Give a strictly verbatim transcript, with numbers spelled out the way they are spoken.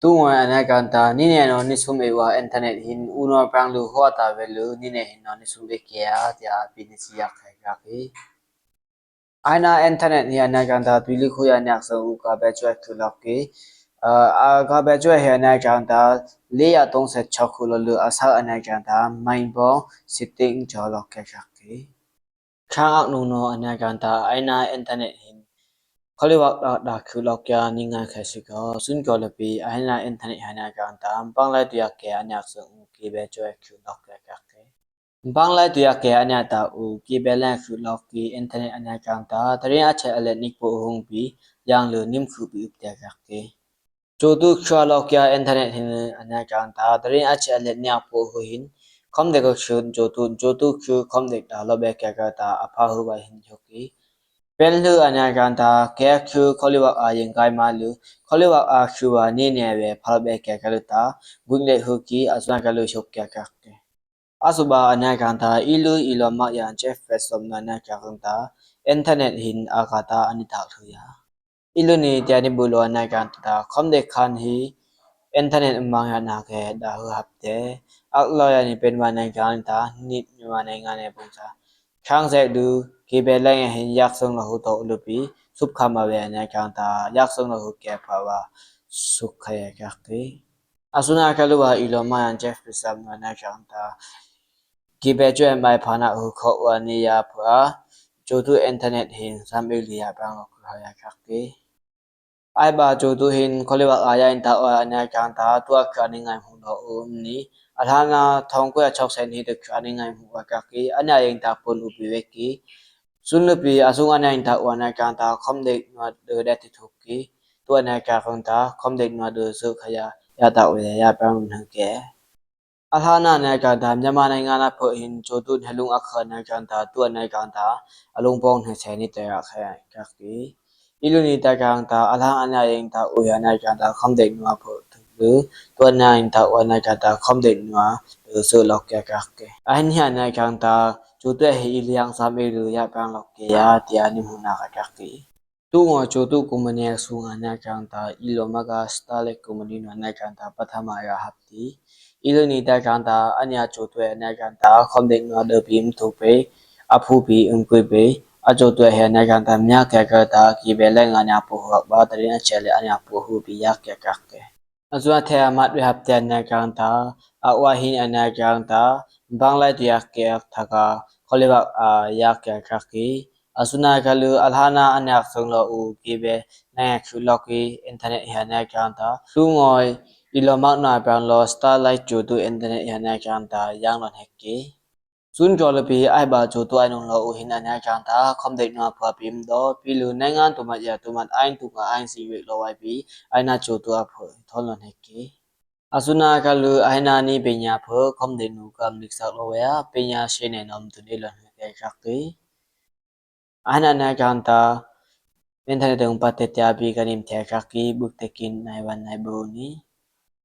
Tungoi ane kang ta, nine no nisum e wa internet hin, uno prang lu hua ta ve lu, nine hin no nisum e kia, tia pi ni sia kai kaki. Aina internet hi ane kang ta, tui li khu ya ane ak sa u ka be chua khu lok ki. A, a ka be chua hi ane kang ta, li ya tong se chok khu lo lu a sa ane kang ta, main bong, sitting cho lok ke kaki. Khang ak nung no ane kang ta, aina internet hin. Kholi wak da, da khu lok kia ni ngai khai si ko, sun ko le pi, aina internet hi ane kang ta, bang lai tu yak ke ane ak sa u ki be chua khu lok ke kaki. Bang lai tu yak ke ane ta u ki be lai khu lok ki internet ane kang ta, tari a che ale nik po hung pi, yang lu nim khu pi up tia kaki. Chotu chua lok kia internet hin ane kang ta, tari a che ale nia po hu hin, khom de ko chu chotu, chotu chu khom de da lo be kia ka ta, a pha hu ba hin choki. Pen lu ane kang ta, ke chu kholi wak a yeng kai ma lu, kholi wak a chu wa ni ne we pha lo be kia ka lu ta, gung de hu ki, a suna ka lu chok kia kaki. A su ba ane kang ta, ilu ilo mak yan Jeff Bezos na ane kang ta, internet hin a ka ta ani tak thu ya. Ilu ni tia ni bu lo ane kang ta, khom de khan hi, internet mang ya na ke da hu hap te, ak lo ya ni pen wa ane kang ta, ni ni wa ane ngan ne pung sa. Khang se du, ki be leng hin yak sung lo hu to lu pi, sup kham a we ane kang ta, yak sung lo hu ke pha wa, suk khai kaki. A suna ka lu wa ilo ma yan Jeff Bezos na ane kang ta. Ki be chua mai pha na hu kho wa ni ya pha, chotu internet hin sam e li ya bang lo khu ya kaki. Ai ba chotu hin kholi wak a ya in ta wa ane kang ta, tu a kha ni ngai mu lo u ni. A la na thong ku ya chok sen hi de kha ni ngai mu wa kaki. Ane a yeng ta pun u pi we ki. Sun lu pi a sung ane in ta wa ane kang ta, khom de nua de de ti thuk ki. Tu ane kang ta, khom de nua de su kha ya, ya ta we ya bang na ke. A la na ane kang ta, Myanmar နိုင်ငံ na pho hin, chotu ne lung a kha ane kang ta, tu ane kang ta, a lung pong ne se ni te a kha kaki. Ilu ni ta kang ta, a la ane a yeng ta u ya ane kang ta, khom de nua pho tu lu, tu ane a yeng ta u ane kang ta, khom de nua, lu su lok kia kaki. A hin hi ane kang ta, chotu hi ilu yang sam e lu ya bang lok kia, tia ni mu na ka kaki. Tungoi chotu company a sung ane kang ta, ilo ma ka Starlink company no ane kang ta, pathama ya hap ti. Ilu ni ta kang ta, ane a chotu ane kang ta, khom de nua de pi um thu pe, a phu pi um kui pe, a chotu hi ane kang ta, mya ke ka ta, ki be leng ane a po hu ba, tari a che le ane a po hu pi ya ke kaki. A suna the a mat we hap te ane kang ta, a wa hin ane kang ta, bang lai tu yak ke ak tha ka, kholi wak a yak ke kaki. A suna ka lu a la na ane ak sung lo u ki be, na yak khu lok ki internet hi ane kang ta. Tungoi, ilo mak na bang lo Starlink chotu internet hi ane kang ta, yang lo hek ki. Sun ko le pi ai ba chotu ai nung lo u hin ane kang ta, khom de nua pha pi um do, pi lu နိုင်ငံ tu mat ya tu mat ai tu ka ai si we lo wai pi, aina chotu a pho, thon lo hek ki. A suna ka lu aina ni penya pho, khom de nu kam lik sak lo we a, penya se ne nom tu ni lo hek kaki. Aina ane kang ta, internet te um pa te tia pi ka nim te kaki, buk te kin nai wan nai bo ni.